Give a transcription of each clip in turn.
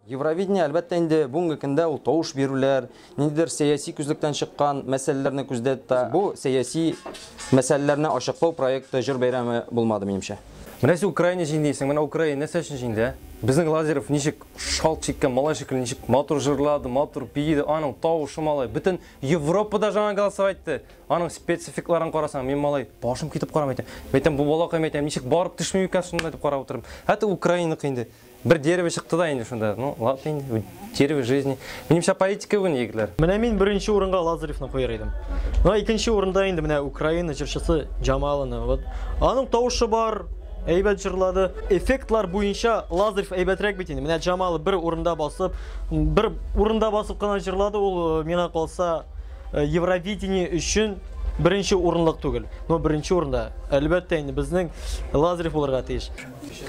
Евровидение, әлбәттә инде, бүгенге көндә ул тавыш бирүләр, ниндидер сәяси күзлектән чыккан мәсьәләләрне күздә тота. Бу сәяси мәсьәләләрне ачыклау проекты җыр бәйрәме булмады, минемчә. Менә син Украина җиңде дисең, менә Украина нәрсә өчен җиңде, ә? Безнең Лазарев ничек шалт чиккән малай шикелле, ничек матур җырлады, матур биеде, аның тавышы малай, бөтен Европада жаңа голосовать итте. Аның спецификларын карасаң, мин малай, башым китеп карам әйтәм. Әйтәм, бу балакай әйтәм, ничек барып төшми икән шунда дип карап утырам. Хәтта Украинаныкы инде. Бер дерево чыкты да инде шунда. Ну, ладно инде, дерево жизни. Минемчә политика бүген, егетләр. Менә мин беренче урынга Лазаревны куяр идем. Ну, икенче урында инде менә Украина җырчысы Джамаланы. Вот. Аның тавышы бар, әйбәт җырлады. Эффектлар буенча Лазарев әйбәтрәк бит инде. Менә Джамала бер урында басып, бер урында басып кына җырлады, ул э, миңа калса э, Евровидение өчен беренче урынлык түгел. Но беренче урында, әлбәттә инде безнең Лазарев булырга тиеш.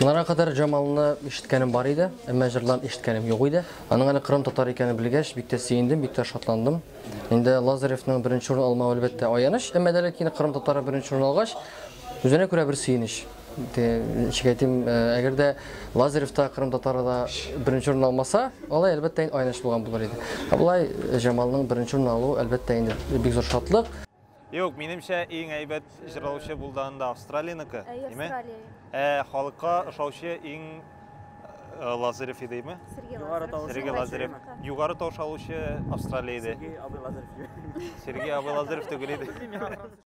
Моңа кадәр Җамалны ишеткәнем бар иде, әмма җырларын ишеткәнем юк иде. Аның әле кырым татар икәнен белгәч, бик тә сөендем, бик тә шатландым. Инде Лазаревның беренче урын алмавы, әлбәттә, аяныч, әмма дә ләкин кырым татары беренче урын алгач, үзенә күрә бер сөенеч. Ничек әйтим, әгәр дә Лазарев та, кырым татары да беренче урын алмаса, алай, әлбәттә, инде аяныч булган булыр иде. Ә болай Җамалның беренче урын алуы, әлбәттә, инде бик зур шатлык. Юк, минемчә иң әйбәт җырлаучы булды анда Австралиянеке, Әйе, димә? Австралия. Ә халыкка ошаучы иң э, Лазарев иде, димә? Сергей Югары Лазарев. тавыш Сергей Лазарев. Югары тавыш алучы Австралия иде. Сергей абый Лазарев. Сергей абый Лазарев түгел иде.